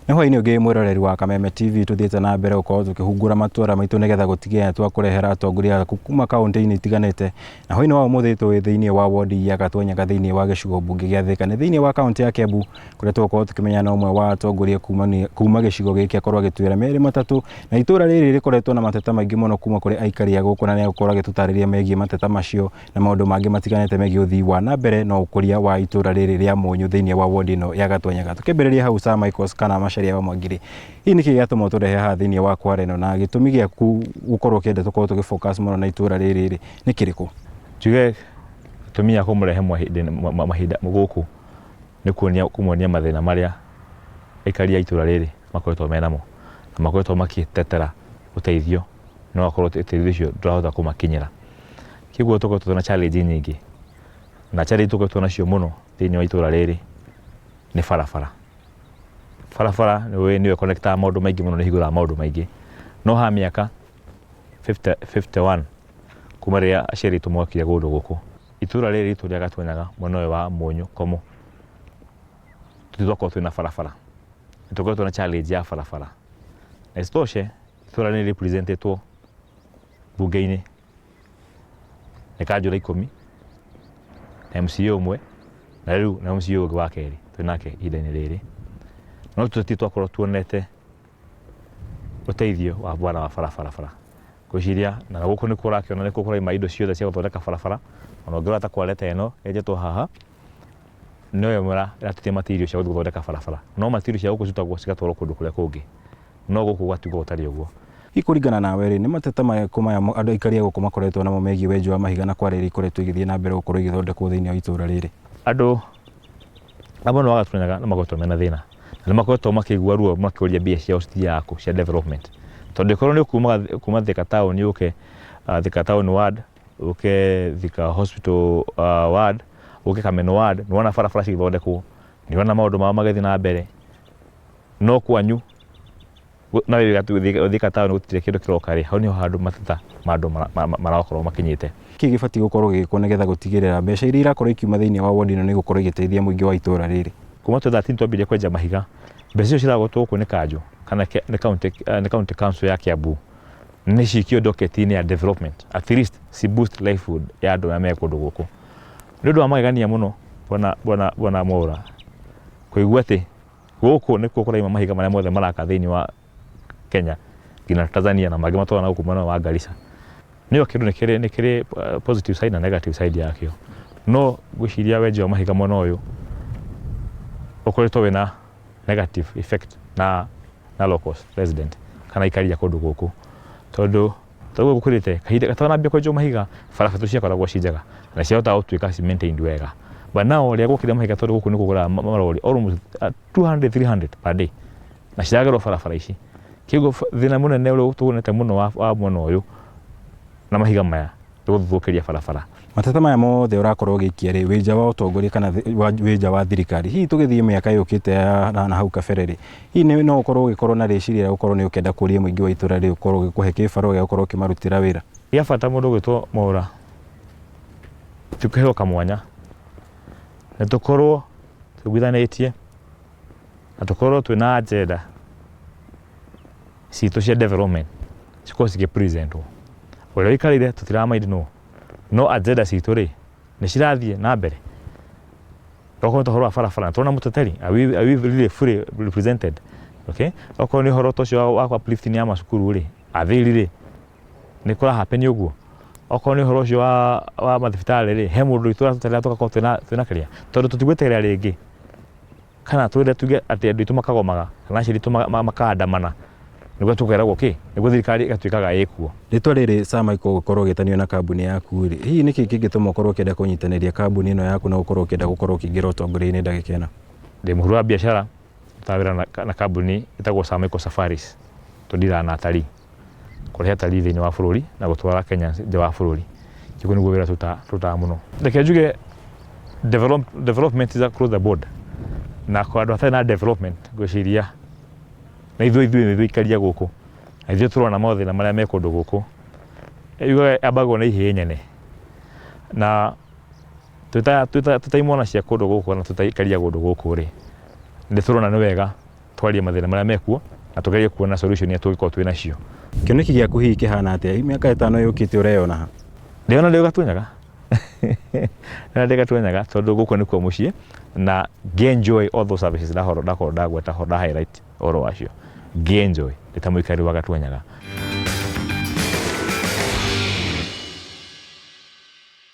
Nĩ hwainĩ ũngĩ mwĩroreri wa Kameme TV, tũthiĩte na mbere gũkorwo tũkĩhungura matũra maitũ nĩgetha gũtigĩrĩra twakũrehera atongoria aku kuma kaũntĩ-inĩ itiganĩte. Na hwainĩ wa ũmũthĩ twĩ thĩinĩ wa wodi ya Gatwenyaga thĩinĩ wa gĩcigo mbunge gĩa Thĩka, nĩ thĩinĩ wa kaũntĩ ya Kiambu, kũrĩa tũgũkorwo tũkĩmenya na ũmwe wa atongoria kuma gĩcigo gĩkĩ akorwo agĩtwĩra merĩ matatũ. Na itũra rĩrĩ rĩkoretwo na mateta maingĩ mũno kuma kũrĩ aikari a gũkũ, na nĩ egũkorwo agĩtũtarĩria megiĩ mateta macio na maũndũ mangĩ matiganĩte megiĩ ũthii wa na mbere na ũkũria wa itũra rĩrĩ rĩa Mũnyũ thĩinĩ wa wodi ĩno ya Gatwenyaga. Tũkĩambĩrĩria hau, Sir Michael kana Macharia wa Mwangiri, hihi nĩkĩ gĩatũma ũtũrehe haha thĩinĩ wa kwara ĩno, na gĩtũmi gĩaku gũkorwo ũkĩenda tũkorwo tũgĩ focus mũno na itũra rĩrĩ rĩ nĩ kĩrĩkũ? Njuge gĩtũmi gĩa kũmũrehe mahinda gũkũ nĩ kuonia kũmuonia mathĩna marĩa aikari a itũra rĩrĩ makoretwo menamo na makoretwo magĩtetera ũteithio, no akorwo ũteithio ũcio ndũrahota kũmakinyĩra. Kĩguo tũkoretwo twĩna challenge nyingĩ, na challenge tũkoretwo nacio mũno thĩinĩ wa itũra rĩrĩ nĩ barabara. Barabara nĩũĩ nĩyo ĩkonektaga maũndũ maingĩ mũno, nĩ ĩhingũraga maũndũ maingĩ. No ha mĩaka 51 kuma rĩrĩa aciari aitũ mokire kũndũ gũkũ, itũra rĩrĩ ritũ rĩa Gatwenyaga mwena ũyũ wa Mũnyũ Komo, tũtirĩ twakorwo twĩna barabara. Nĩ tũkoretwo na challenge ya barabara. Na isitoshe itũra nĩ representetwo mbunge-inĩ nĩ kanjũra 10 na MCA ũmwe, na rĩu na MCA ũngĩ wa kerĩ twĩ nake ihinda-inĩ rĩrĩ, no tũtirĩ twakorwo tuonete ũteithio wa bwana wa barabara. Ngwĩciria na gũkũ nĩkuo ũrakĩona nĩkuo kũrauma indo ciothe cia gũthondeka barabara, ona ũngĩrora ta kware ta ĩno yenjetwo haha, noyo ĩmwe ĩratutia material cia gũthiĩ gũthondeka barabara, no material cia gũkũ cirutagwo cigatwarwo kũndũ kũrĩa kũngĩ, no gũkũ gũgatigwo gũtarĩ ũguo. Hihi kũringana nawe rĩ, nĩ mateta marĩkũ maya andũ aikari a gũkũ makoretwo namo megiĩ wenji wa mahiga na kware iria ikoretwo igĩthiĩ na mbere gũkorwo igĩthondekwo thĩinĩ wa itũũra rĩrĩ? Andũ a mwena wa Gatũnyaga nĩ makoretwo mena thĩna na nĩ makoretwo makĩigua ruo makĩũria mbia ciao cithiaga kũ cia development, tondũ ĩkorwo nĩ ũkumaga kuma Thika town ũke Thika town ward, ũke Thika hospital ward, ũke Kameno ward, nĩ wona barabara cigĩthondekwo, nĩ wona maũndũ mao magĩthiĩ na mbere, no kwanyu na wĩ Thika town gũtirĩ kĩndũ kĩroka rĩ, hau nĩho handũ mateta ma andũ marakorwo makinyĩte. Kĩĩ gĩbatiĩ gũkorwo gĩgĩkwo nĩgetha gũtigĩrĩra mbeca iria irakorwo ikiuma thĩinĩ wa wodi ĩno nĩ igũkorwo igĩteithia mũingĩ wa itũũra rĩrĩ? Kuma 2013 twambirie kwenja mahiga, mbeca icio ciragũtwo gũkũ nĩ kanjũ kana nĩ county council ya Kiambu nĩ cikio docket-inĩ ya development, at least ci boost livelihood ya andũ arĩa me kũndũ gũkũ. Nĩ ũndũ wa magegania mũno, bwana Mwaura, kũigua atĩ gũkũ nĩkuo kũraima mahiga marĩa mothe maraka thĩinĩ wa Kenya nginya Tanzania na mangĩ matwara na gũkũ mwena wa Garissa. Nĩyo kĩndũ nĩ kĩrĩ positive side na negative side yakĩo. No ngwĩciria wenji wa mahiga mwena ũyũ ũkoretwo wĩna negative effect na locals resident kana aikari a kũndũ gũkũ, tondũ toguo gũkũrĩte kahinda gatanambia kwenjwo mahiga, barabara ciakoragwo ci njega na ciahotaga gũtuĩka ci maintained wega, but now rĩrĩa gwokire mahiga, tondũ gũkũ nĩ kũgũraga marori almost 200 300 per day na ciragerwo barabara ici, kĩguo thĩna mũnene ũrĩa tuonete mũno wa mwena ũyũ na mahiga maya nĩ gũthũkĩria barabara. Mateta maya mothe ũrakorwo ũgĩikia rĩ, wĩ nja wa ũtongoria kana wĩ nja wa thirikari, hihi tũgĩthiĩ mĩaka yũkĩte ya na hau kabere rĩ, hihi no ũkorwo ũgĩkorwo na rĩciria rĩa gũkorwo nĩ ũkĩenda kũria mũingĩ wa itũra rĩrĩ ũkorwo ũgĩkũhe kĩbarũa gĩa gũkorwo ũkĩmarutĩra wĩra? Gĩa bata mũndũ ũgwĩtwo Mwaura ti kũheo kamwanya, nĩ tũkorwo tũiguithanĩtie na tũkorwo twĩna agenda citũ cia development cikorwo cigĩ-presentwo. Ũrĩa ũikarĩire tũtiramaindi nũ, no agenda citũ rĩ nĩ cirathiĩ na mbere. Okorwo nĩ ũhoro wa barabara, tũrona mũteteri, are we really fully represented? Okay, okorwo nĩ ũhoro ta ũcio wa uplifting ya macukuru rĩ, are they really nĩ kũra happen ũguo? Okorwo nĩ ũhoro ũcio wa mathibitarĩ rĩ, he mũndũ witũ ũratũtarĩra tũgakorwo twĩna kĩrĩa, tondũ tũtigweterera rĩngĩ kana twende tuge atĩ andũ aitũ makagomaga kana aciari aitũ makaandamana nĩguo tũkeragwo kĩ, nĩguo thirikari ĩgatuĩkaga ĩkuo. Rĩtwa rĩrĩ Sir Michael gũkorwo ũgĩtanio na kambuni yaku rĩ, hihi nĩkĩ kĩngĩtũma ũkorwo ũkĩenda kũnyitanĩria kambuni ĩno yaku na gũkorwo ũkĩenda gũkorwo ũkĩingĩra ũtongoria-inĩ ndagĩka ĩno? Ndĩ mũhũri wa biacara, ndutaga wĩra na kambuni ĩtagwo Sir Michael Safaris, tũndiraga na atarii, kũrehe atarii thĩinĩ wa bũrũri na gũtwara Kenya nja wa bũrũri. Kĩguo nĩguo wĩra tũrutaga mũno. Reke njuge development is across the board, na kwa andũ hatarĩ na development, ngwĩciria na ithuĩ nĩ ithuĩ aikaria gũkũ na ithuĩ tũrona mathĩna marĩa me kũndũ gũkũ, yugaga yambagwo nĩ ihĩĩ nyene, na twĩ ta imwana cia kũndũ gũkũ kana twĩ ta aikaria kũndũ gũkũ rĩ, nĩ tũrona nĩ wega. Twarie mathĩna marĩa mekuo na tũgerie kuona solution iria tũngĩkorwo twĩ nacio. Kĩoneki gĩaku hihi kĩhana atĩa? Mĩaka ĩtano yũkĩte ũreyona ha? Ndĩrona ndĩ Gatunyaga. Ndĩrona ndĩ Gatunyaga tondũ gũkũ nĩkuo mũciĩ na ngĩ-enjoy all those services ndakorwo ndagweta ho nda highlight ũhoro wacio. Ngĩ-enjoy ndĩ ta mũikari wa Gatunyaga.